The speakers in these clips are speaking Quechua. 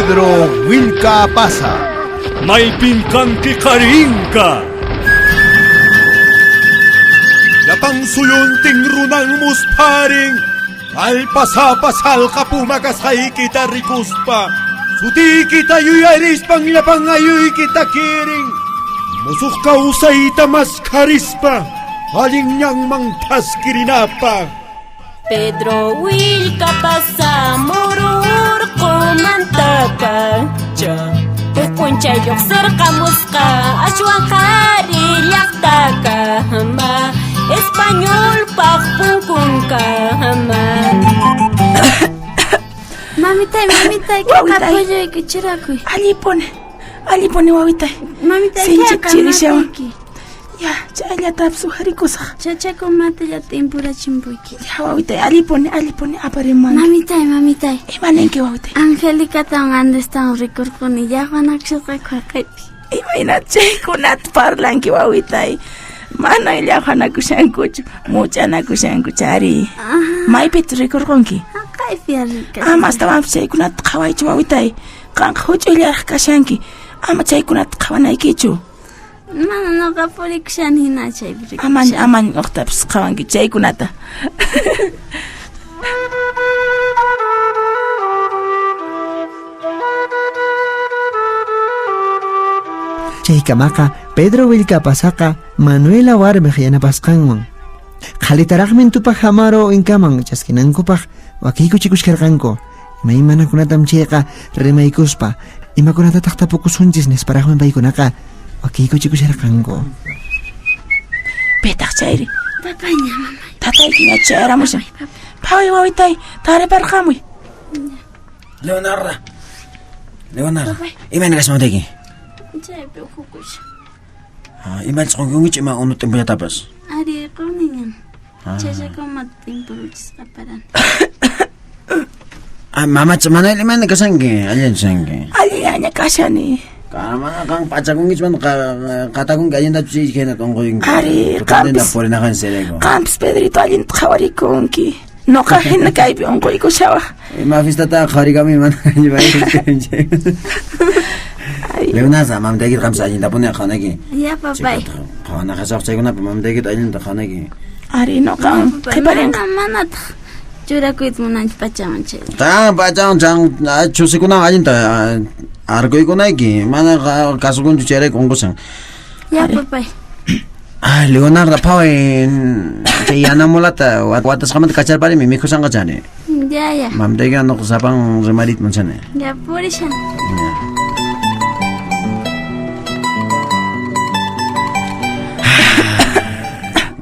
Pedro Willka Apaza. Maypin kanki qarinka. Llapan suyuntin runan muspharin. Allpasapa salqa puma kasqaykita rikuspa. Sutiykita yuyarispan llapan ayuykita kirin. Musuq kawsayta maskharispa. Allin ñanman thaskirinapaq. Pedro Willka pasamururqumantapacha Huk p'unchay lluqsirqamusqa ashwan qhari llaqtakama Españolpaq punkunkama. Mamitay, mamitay, Wawitay. kaqapullayki churakuy. Allipuni, allipuni wawitay. Mamitay, Sinchi kayqa chirishawan. matayki. Ya, chayllatapas uqharikusaq. Chachaku matilla timpurachimpuyki. Ya, wawitay, allipuni, allipuni aparimuwanki. Mamitay, mamitay. Ima ninki, wawitay? Angelicatawan Andrestawan rikurquni llaqwanakushasqaku haqaypi. Imayna chaykunata parlanki, wawitay? Manan llaqwanakushankuchu, much'anakushanku chari. Maypitaq rikurqunki? Haqaypi arika. Ama astawanpas chaykunata qhawaychu, wawitay. Qanqa huch'uyllaraq kashanki. Ama chaykunata qhawanaykichu. Mana noqa purikushani hina chaypi Ama rikushani. ama uqtapas qhawanki chaykunata. Chaykamaqa Pedro Willkapasaqa Manuela warmiq yanapasqanwan. Qhalitaraqmi Tupac Amaru inkaman chaskinankupaq wakiykuchikushkarqanku. Imaymanakunatam chayqa rimaykuspa imakunatataq tapukusunchis nisparaqmi paykunaqa wakiykuchikusharqanku. Pitaq chayri? Papaña, mamay. Tataykiña chayaramushan. Phaway wawitay, tariparqamuy. Leonarda. Leonarda. Imayna kashan mamitayki? Chaypi ukhukushan. Ah, imachus qunkunkichu ima unu timpuyatapas? Ari, quniñan. Chachakuma timpuruchisqa parani. Ah, mamacha, Manuel, imayna kashanki? Allinchu kashanki? Allillaña kashani. Mana qan p'achakunkichu, mana qatakunki allintachu chay hinata unquyunki. Ari, Tutantinta qampis. purinajan chayrayku. Qampis, Pedrito, allinta qhawarikunki. Noqa hina kaypi unquykushawaq. Ima fiestataqa qhawarikami mana chay. Leonardo, mamitaykita qampis allintapuni qhawanayki. Ya, papay. Qhawanaqasaq chaykunapi mamitaykita allinta qhawanayki. Ari, noqa Papay, qhiparinqa. mana, manataq churakuyta munanchu pachaman chay. Tan pachaman chan chusikunawan allinta arkuykunayki. Mana kasukunchu chayrayku unqushan. Ya, papay. Ay, Leonardo, phaway chay yana mulata watasqamanta kacharparimi mikhushanqa chani. Ya, ya. Mamitayki noqa sapan rimariyta munashani. Ya, purishan. Ya.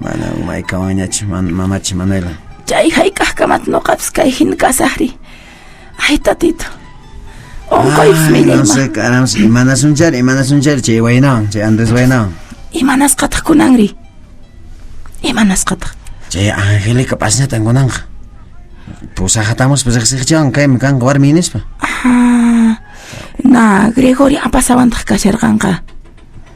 Mana umaykawanñachu, mamachi Manuela. Chay hayk'aqkamata noqapis kay hina kasaqri. Ay, tatito. Unquypis Ay, no millayman. sé, caramba, imanasunchari, imanasunchari chay waynawan, chay Andrés waynawan. Imanasqataq kunanri? Imanasqataq? Chay Angélica p'asñatan kunanqa. Pusaqatamuspa riqsiqchiwan kaymi kanqa warmi nispa. Ah, na, Gregorio apasawantaq kasharqanqa.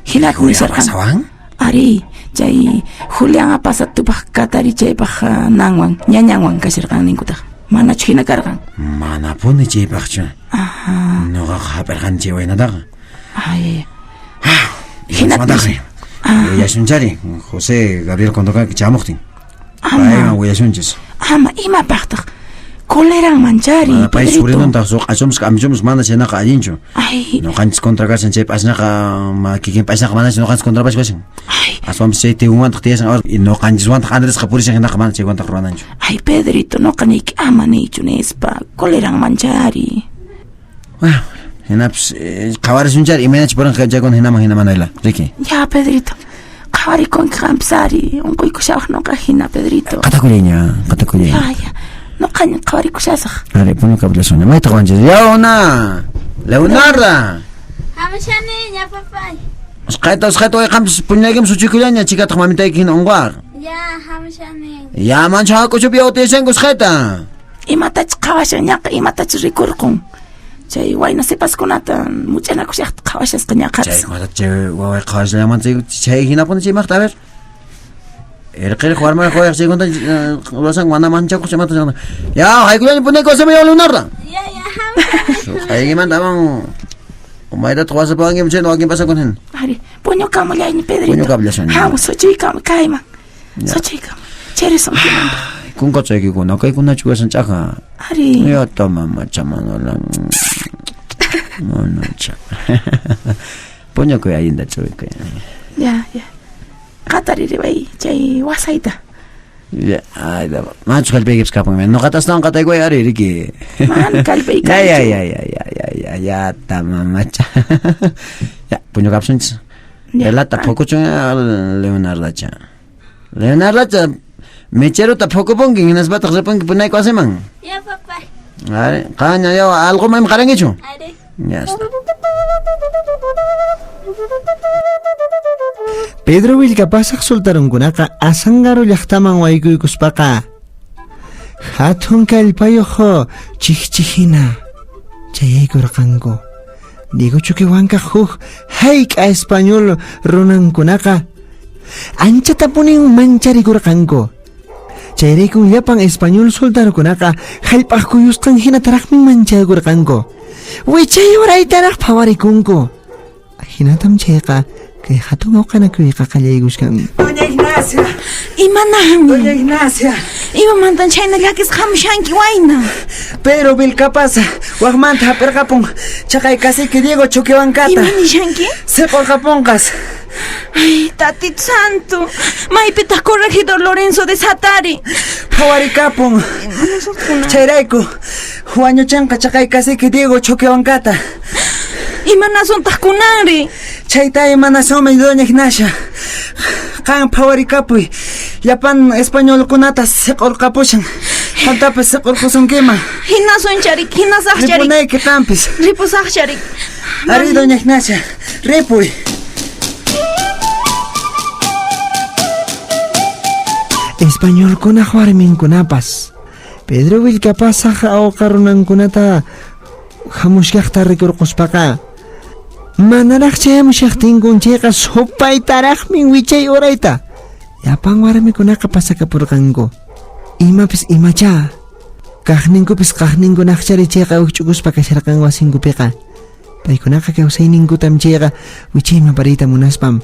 Hinata Gregorio nisharqan. apasawan? Ari, chay Julián apasa tupaq katari chaypaq, nanwan, ñañanwan kasharqan ninkutaq. Manachu hina karqan? Manapuni chaypaqchu. Ajá. Noqaqa hap'irqani chay waynataqa. Ay. Ah, Hinata imanasqataqri? nishan. Ah. Willasunchari, José Gabriel Condorcanqui chamuqtin. Ama. Payman willasunchis. Ama, imapaqtaq? Coleranman chari, Mana, pay Pedrito. surinuntaq suq'achumus, k'amichumus, mana chaynaqa allinchu. Ay. Noqanchis contra kashan chay p'asñaqa, ma kikin p'asñaqa manachu noqanchis contra pashu kashan. Ay. Aswanpis chay tigunwantaq tiyashan, ahora, y noqanchiswantaq Andresqa purishan hinaqa mana chaywantaq ruwananchu. Ay, Pedrito, noqa niyki ama niychu nispa, coleranman chari. Bueno, hinapis, qhawarisunchari, imaynachu purinqa chaykuna hinaman hina Manuela, Ricky. Ya, Pedrito, qhawarikunki qanpis ari, unquykushawaq noqa hina, Pedrito. Qatakullayña, qatakullayña. Ya, ya. Noqaña qhawarikushasaq. Ari, puñukapullasunña. Maytaq wanchis? Leona! Leonarda! Hamushaniña, papay. Usqhayta, usqhayta, way, qanpis puñunaykiman suchuykullaña, chikataq mamitayki hina unquwaq. Ya, hamushani. Ya, mancha hak'uchupi yawtiyashanku usqhayta. Imatachus qhawashan ñaqa, imatachus rikurqun. Chay wayna sipaskunata much'anakushaqta qhawashasqa ñaqapis. Chay chay waway qhawashallamanta chay hinapuni chaymaqta, a ver. Irqirq warmayuq wawayq chaykunata, ruwasanku mana manchakuq chaymanta chaykunata. Ya, haykullaña punayku wasima, ya, Leonardo. Ya, ya, hamushani. Suqaykimanta aman umaytataq wasapawankiman chayna wakin pasakun hina. Ari, puñukamullayña Pedrito. Puñukapullasun. Hamu, suchuykamu kayman. Suchuykamu. Chirisunkiman. Kunkachaykikuna kaykunachu kashan ch'aja. Ari. Yata mamacha Manuela. Manacha. Puñukuy allinta churikuy. Ya, ya. Qataririway chay wasayta. Ya, ay, da. Machu kallpaykipas kapunmi. Nuqata astawan qataykuway ari, riki. Mana kallpay Ya, ya, kanchu. ya, ya, ya, ya, ya, ya, ta mamacha. Ya, puñukapusunchis. Ya. Velata phukuchun Leonardacha. Leonardacha, mecherota phukupunki, hinaspataq ripunki punayku wasiman. Ya, papá. Ari, qaña yawa alquman ima qarankichu? Ari. Ya está. Pedro Willkapasaq sultarunkunaqa Azángaro llaqtaman waykuykuspaqa hatun kallpayuq chikchihina chayaykurqanku. Diego Choquehuanca huk hayk'a español runankunaqa anchatapunin mancharikurqanku. Chayraykun llapan español sultarukunaqa hallp'aq kuyusqan hinataraqmi manchakurqanku. Wichay uraytaraq phawarikunku. Hinatam chayqa kay hatun awqanakuyqa qallaykushkan. Doña Ignacia, Imananmi? Doña Ignacia. Imamantan chhayna llakisqa hamushanki wayna? Pedro Vilcapasa, waqmanta hap'irqapun chaqay cacique Diego Choquehuancata. Ima nishanki? Siqurqapunqas. Ay, tatito santo. Maypitaq corregidor Lorenzo de Satari? Phawarikapun. Chayrayku, wañuchanqa chaqay cacique Diego Choquehuancata. Imanasuntaq kunanri? Chayta imanasumi Doña Ignacia. Qan phawarikapuy. Llapan españolkunata siqurqapushan. Qantapas siqurqusunkiman. Hinasun charik, hinasaq charik. Ripunayki qampis. Ripusaq charik. Ari, Doña Ignacia, ripuy. Españolkunaq warminkunapas Pedro Willkapasaq awqa runankunata hamushkaqta rikurquspaqa manaraq chayamushaqtinkun chayqa supaytaraqmi wichay urayta llapan warmikunaqa pasakapurqanku. Imapis imacha kaqninkupis kaqninkunaqchari chayqa ukch'ukuspa kasharqan wasinkupiqa. Paykunaqa kawsayninkutam chayqa wichayman pariyta munaspam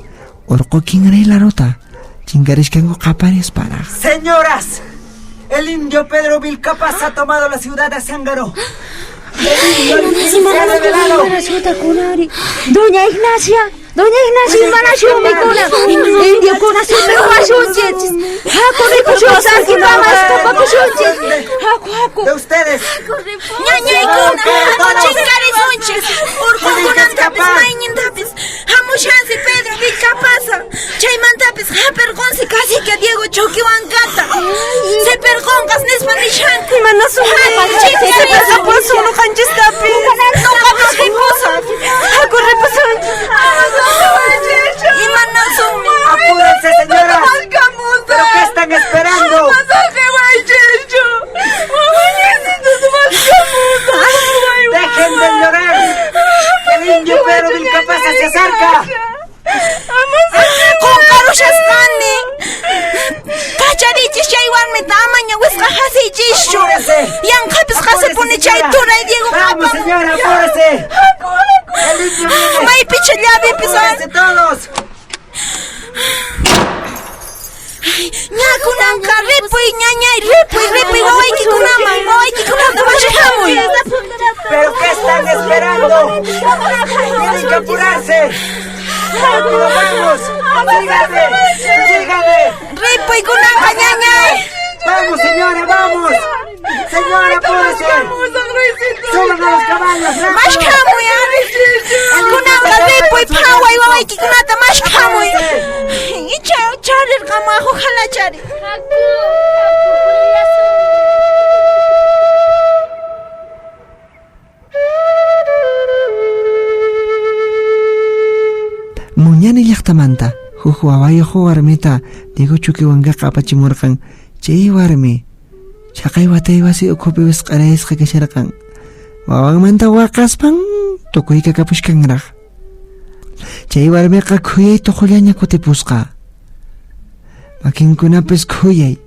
urqu kinray laruta chinkarishkanku qaparisparaq. Señoras, el indio Pedro Vilcapaza ha tomado la ciudad de Azángaro. El indio se ha revelado. Doña Ignacia, Doña Ignacia, imanashunmikuna. Indiokuna sirviwasunchik. Haku ripushun pamas kapakushunchik. Haku, haku. De ustedes. Ñañaykuna, haku chinkarisunchis. Urqukunantapis maynintapis hamushansi Pedro Vilcapasa. Chaymantapis hapirqunsi cacique Diego Choquehuancata. Sipirqunqas nispa nishanku. Chinkarisun. Nuqanchistapis. Nuqapis ripusaq. Haku ripusunchis. Imanasunmi? Apúrense, señoras. ¿Pero qué están esperando? Dejen de llorar. El indio Pedro Vilcapaza se acerca. Qunqarushasqani. Kacharichis chay warmita amaña wisqa hasiychischu. Apúrese. Yanqapis qasipuni Apúrese, chay señora. turay Diego Vamos, qapamun. señora, apúrese. El indio viene. Maypicha llavipis Apúrense todos. Ña kunanqa ripuy ñañay ripuy ripuy wawaykikunaman wawaykikunata mashkhamuy. ¿Pero qué están esperando? Tienen que apurarse. ¡Rápido, vamos! ¡Síganme! ¡Síganme! Ripuy kunanqa ñañay. ¡Vamos, señora, vamos! ¡Señora, apúrese! ¡Suban a los caballos, rápido! Mashkhamuy ari. Kunanqa ripuy phaway wawaykikunata mashkhamuy. Icha charirqamu ojalá chari. Haku, haku, purillasun. Muñani llaqtamanta huk wawayuq warmita Diego Choquehuancaqa apachimurqan. Chay warmi chaqay watay wasi ukhupi wisq'arayasqa kasharqan. Wawanmanta waqaspan tukuyka kapushkanraq. Chay warmiqa khuyay tuqullaña kutipusqa. Makinkunapis khuyay.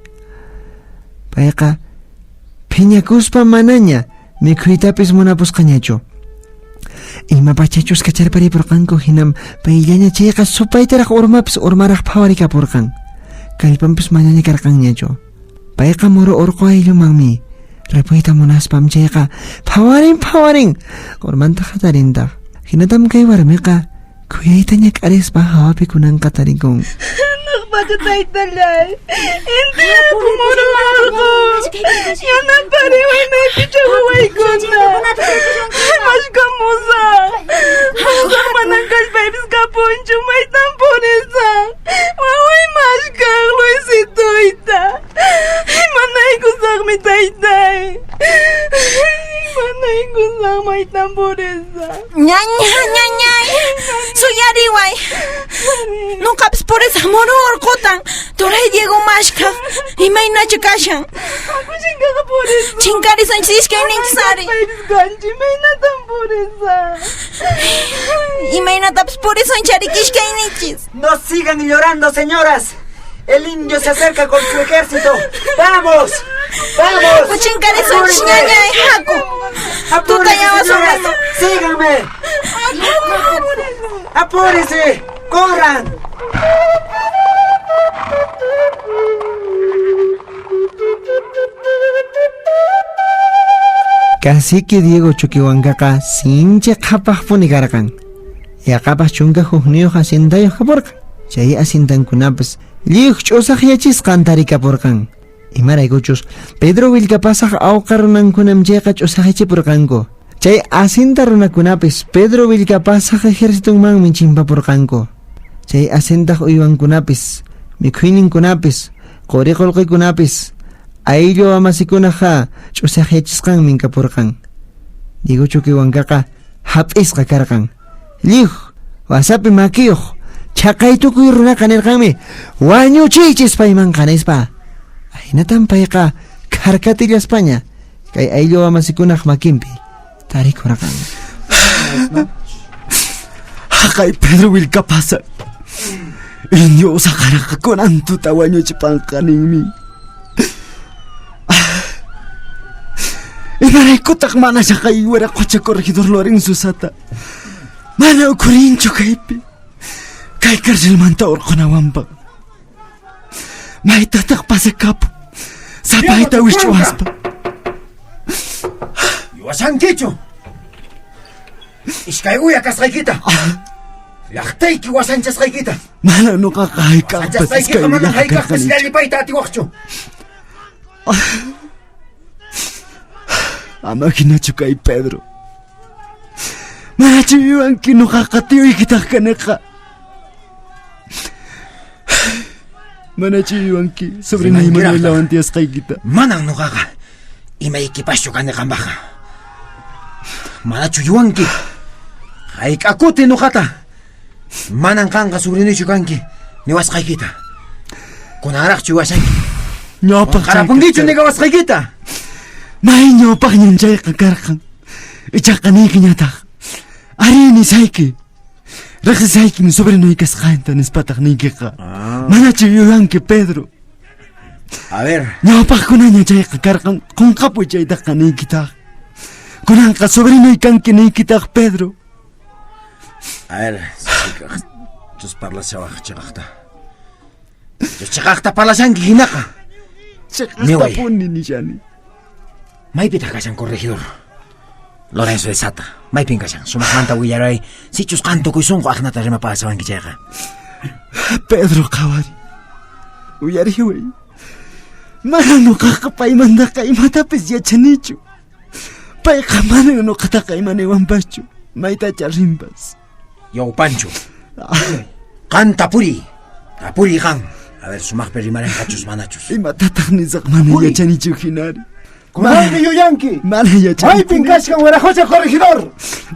Payqa phiñakuspa manaña mikhuytapis munapusqañachu. Ima pachachus kacharparipurqanku hinam payllaña chayqa supaytaraq urmapis urmaraq phawarikapurqan. Kallpanpis manaña karqanñachu. Payqa muru urqu ayllumanmi ripuyta munaspam chayqa phawarin phawarin urmanta hatarintaq. Hinatam kay warmiqa khuyayta ñak'arispa hawapi kunanqa tarikun. Nuqpacha taytallay, intiraqu muru urqu, yanapariway maypicha wawaykuna. Mashkamusaq, musaq manan kallpaypis kapunchu, maytan purisaq. Waway mashkaq Luisituyta. Imanaykusaqmi taytay. Imanaykusaq maytan purisaq. Ñaña, ñañay, suyariway. Nuqapis purisaq muru urqutan, turay Diego mashkaq, imaynachu kashan. Haku purisaq. Chinkarisunchis iskayninchis ari. Kallpaypis kanchi, imaynatan purisaq. Imaynatapis purisunchis ari iskayninchis. No sigan llorando, señoras. El indio se acerca con su ejército. ¡Vamos! ¡Vamos! Chinkarisunchis ñañay, haku. ¡Apúrense, Tutayawasun señoras! ¡Síganme! ¡Apúrense! ¡Corran! Cacique Diego Choquehuancaqa sinchi qhapaqpuni karqan. Yaqapas chunka hukniyuq asintayuq kapurqan. Chay asintankunapas lliw ch'usaqyachisqan tarikapurqan. Imaraykuchus Pedro Vilcapasaq awqa runankunam chayqa ch'usaqyachipurqanku. Chay asinta runakunapis Pedro Vilcapasaq ejercitunmanmi chimpapurqanku. Chay asintaq uywankunapis, mikhuyninkunapis, quri qullqikunapis, ayllu wamasikunaqa ch'usaqyachisqanmi kapurqan. Diego Choquehuancaqa hap'isqa karqan. Lliw wasapi makiyuq chhaqay tukuy runaqa nirqanmi wañuchiychis paymanqa nispa. Ahinatan payqa kharkatillaspaña kay ayllu wamasikunaq makinpi tarikurqan. Haqay Pedro Vilcapasa. Indio usaqaraqa kunan tuta wañuchipanqa ninmi. Imaraykutaq mana chaqay wiraqocha corregidor Lorenzo Sata. Mana ukurinchu kaypi. Kay carcelmanta urqunawanpaq. Maytataq pasakapu. Sapayta wich'uwaspa. Yuwashankichu. Iskay uya kasqaykita. Llaqtayki wasanchasqaykita. Mana nuqaqa hayk'aqpas iskay Wasanchasqaykiqa mana uyaqa hayk'aqpas karqanichu. llallipayta atiwaqchu. Ama hinachu kay Pedro. Manachu yuwanki nuqaqa tiyuykitaq kaniqa. Manachu yuwanki sobrinay Manuelawan tiyasqaykita. Manan nuqaqa imaykipaschu kani qanpaqqa. Manachu yuwanki hayk'akuti nuqata. Manan qanqa sobrinuychu kanki niwasqaykita. Kunanraqchu yuwashanki. Ñawpaq Qarapunkichu niwasqaykita. May ñawpaqñan chayqa karqan. Ichaqa niykiñataq. Ari nisayki. Riqsisaykim sobrinuy kasqanta nispataq niykiqa. Manachu yuyanki Pedro. A ver. Ñawpaqkunaña chayqa karqan qunqapuy chaytaqa niykitaq. Kunanqa sobrinuy kanki niykitaq Pedro. A ver, chus parlashawaq chiqaqta. Chus chiqaqta parlashanki hinaqa. Chiqaqtapuni nishani. Maypitaq kashan corregidor? Lorenzo de Sata. Maypin kashan? Sumaqmanta willaray. Sichus qan tukuy sunqu aqnata rimapasawanki chayqa. Pedro qhawari. Uyariway. Mana nuqaqa paymantaqa imatapis yachanichu. Payqa mana nuqataqa imaniwanpaschu. Maytacha rinpas. Yaw Pancho. Qan tapuri. Tapuri qan. A ver, sumaqpi rimarinqachus manachus. Imatataq nisaq mana yachanichu hinari. Kunanmi yuyanki. Mana yachani. Maypin kashkan wiraqocha corregidor.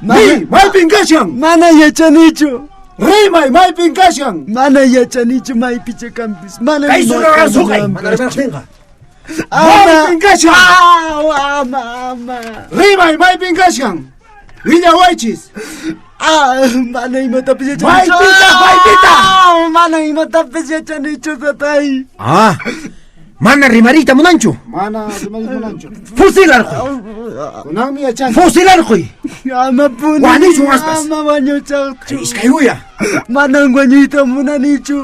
Ni, maypin kashan. Mana yachanichu. Rimay, maypin kashan. Mana yachanichu maypicha kanpis. Mana Kay sunaqa suqay. Mana rimaqtinqa. Maypin kashan. Ama, ama. Rimay, maypin kashan. Willawaychis. Mana imatapis yachanichu. Maypitaq, maypitaq. Mana imatapis yachanichu, tatay. Ah. Mana rimariyta munanchu. Mana rimariyta munanchu. Fusilarquy. Kunanmi yachanki. Fusilarquy. Amapuni. Wañuchun aspas. Ama wañuchaqchu. Iskay uya. Manan wañuyta munanichu.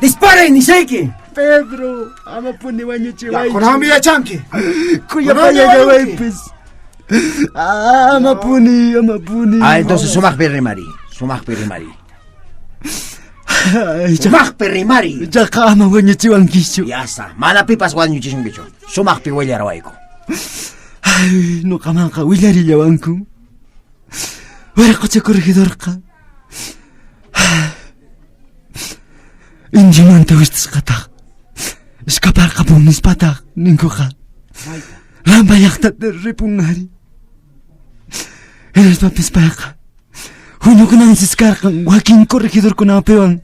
Disparay nishayki. Pedro, amapuni wañuchiwaychu. Kunanmi yachanki. Kuyapayallawaypis. Amapuni, amapuni. Ah, entonces sumaqpi rimariy. Sumaqpi rimariy. Sumaqpi rimariy. Ichaqa ama wañuchiwankichu. Yasa, mana pipas wañuchisunkichu. Sumaqpi willarawayku. Ay, nuqamanqa willarillawanku. Wiraqocha corregidorqa. Indiomanta wistisqataq. Escaparqapun nispataq ninkuqa. Lampa llaqtata ripun ari. Hinaspapis payqa huñukunanchis karqan wakin corregidorkunapiwan.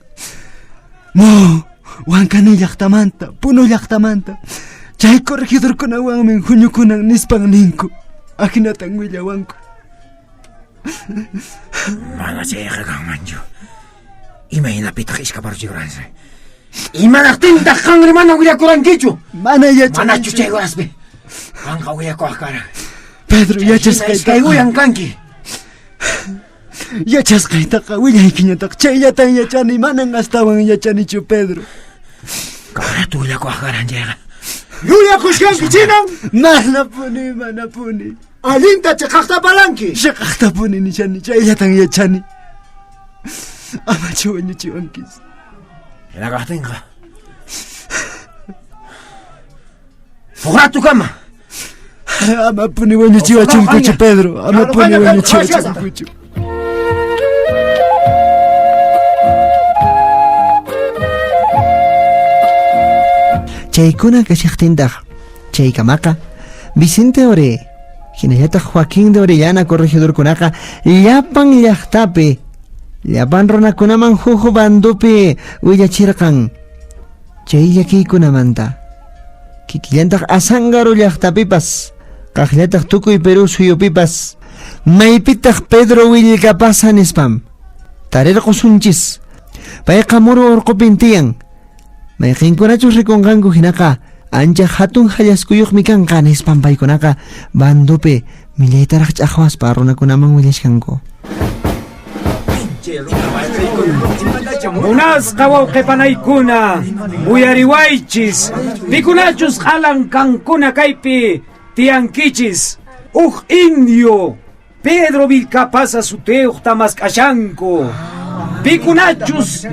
No, Huancané llaqtamanta, Puno llaqtamanta. Chay corregidorkunawanmi huñukunan nispan ninku. Ahinatan willawanku. Mana chayqa kanmanchu. Imaynapitaq iskaparuchikuransi? Imanaqtintaq qanri mana willakurankichu? Mana yachanichu. Manachu chay horaspi qanqa willakuwaq karan. Pedro, Chay hina yachasqaytaqa. iskay uyan kanki. Yachasqaytaqa willaykiñataq chayllatan yachani, manan astawan yachanichu, Pedro. Kawratu willakuwaq karan chayqa. Yuyakushkanki chinan. Manapuni, manapuni. Allinta chiqaqta palanki. Chiqaqtapuni nishani, chayllatan yachani. Amachu wañuchiwankis. Hina kaqtinqa. Huk kama. Amapuni wañuchiwachunkuchu, Pedro. Amapuni wañuchiwachunkuchu. Chaykuna kashaqtintaq chaykamaqa Vicente Ore hinallataq Joaquín de Orellana corregidorkunaqa llapan llaqtapi llapan runakunaman huk bandupi willachirqan chay llakiykunamanta kikillantaq Azángaro llaqtapipas kaqllataq tukuy Perú suyupipas maypitaq Pedro Willkapasa nispam tarirqusunchis payqa muru urqupin tiyan mayqinkunachus rikunqanku hinaqa ancha hatun hallaskuyuqmi kanqa nispan paykunaqa bandupi millaytaraq ch'aqwaspa runakunaman willashkanku. Munasqa wawqipanaykuna, uyariwaychis, pikunachus q'alan kankuna kaypi tiyankichis, uj indio Pedro Vilcapasa sutiyuqta mask'ashanku. Pikunachus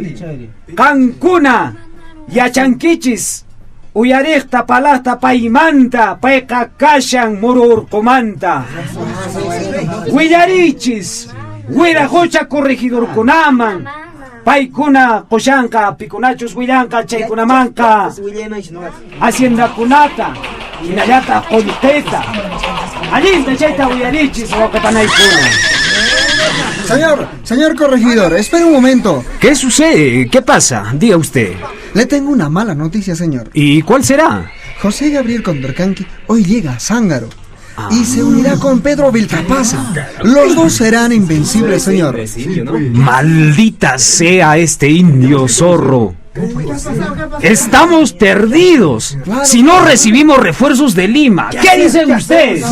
kankuna yachankichis, uyariqta palaqta paymanta, payqa kashan muru urqumanta. Willarichis, wiraqocha corregidorkunaman, paykuna qushanqa, pikunachus willanqa chaykunamanqa, haciendakunata, hinallataq qullqita. Allinta chayta uyarichis wawqipanaykuna. Señor, señor corregidor, espere un momento. ¿Qué sucede? ¿Qué pasa? Diga usted. Le tengo una mala noticia, señor. ¿Y cuál será? José Gabriel Condorcanqui hoy llega a Zángaro y se unirá con Pedro Vilcapasa. Los dos serán invencibles, señor. Maldita sea este indio zorro. Estamos perdidos si no recibimos refuerzos de Lima. ¿Qué dicen ustedes?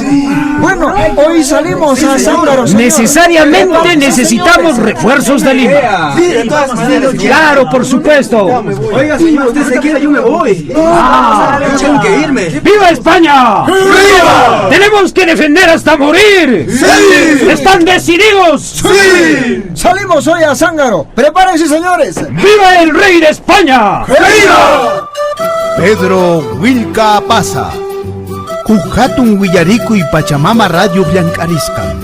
Bueno, hoy salimos a Zángaro, señor. Necesariamente necesitamos refuerzos de Lima. Sí, de todas maneras. Claro, por supuesto. Oiga, señor, usted se queda, yo me voy. Ah. Tengo que irme. ¡Viva España! ¡Viva! ¡Tenemos que defender hasta morir! ¡Sí! ¡Están decididos! ¡Sí! Salimos hoy a Zángaro. Prepárense, señores. ¡Viva el rey de España! ¡Viva! Pedro Willka Pasa. Huk hatun willarikuy Pachamama Radio Llank'arisqan.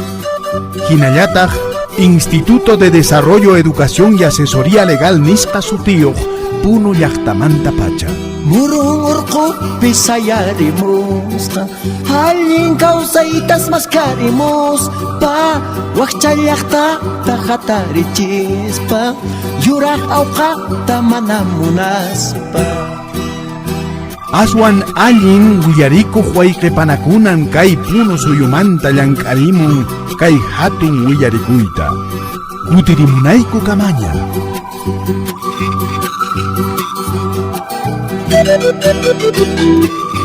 Hinallataq Instituto de Desarrollo, Educación y Asesoría Legal nisqa sutiyuq Puno llaqtamanta pacha. Murun urqupi sayarimusqa allin kawsaytas maskarimuspa wakcha llaqtata hatarichispa yuraq awqata mana munaspa. Aswan allin willarikuq wayqipanakunan kay Puno suyumanta llank'arimun kay hatun willarikuyta. Kutirimunayku kamaña. Thank you.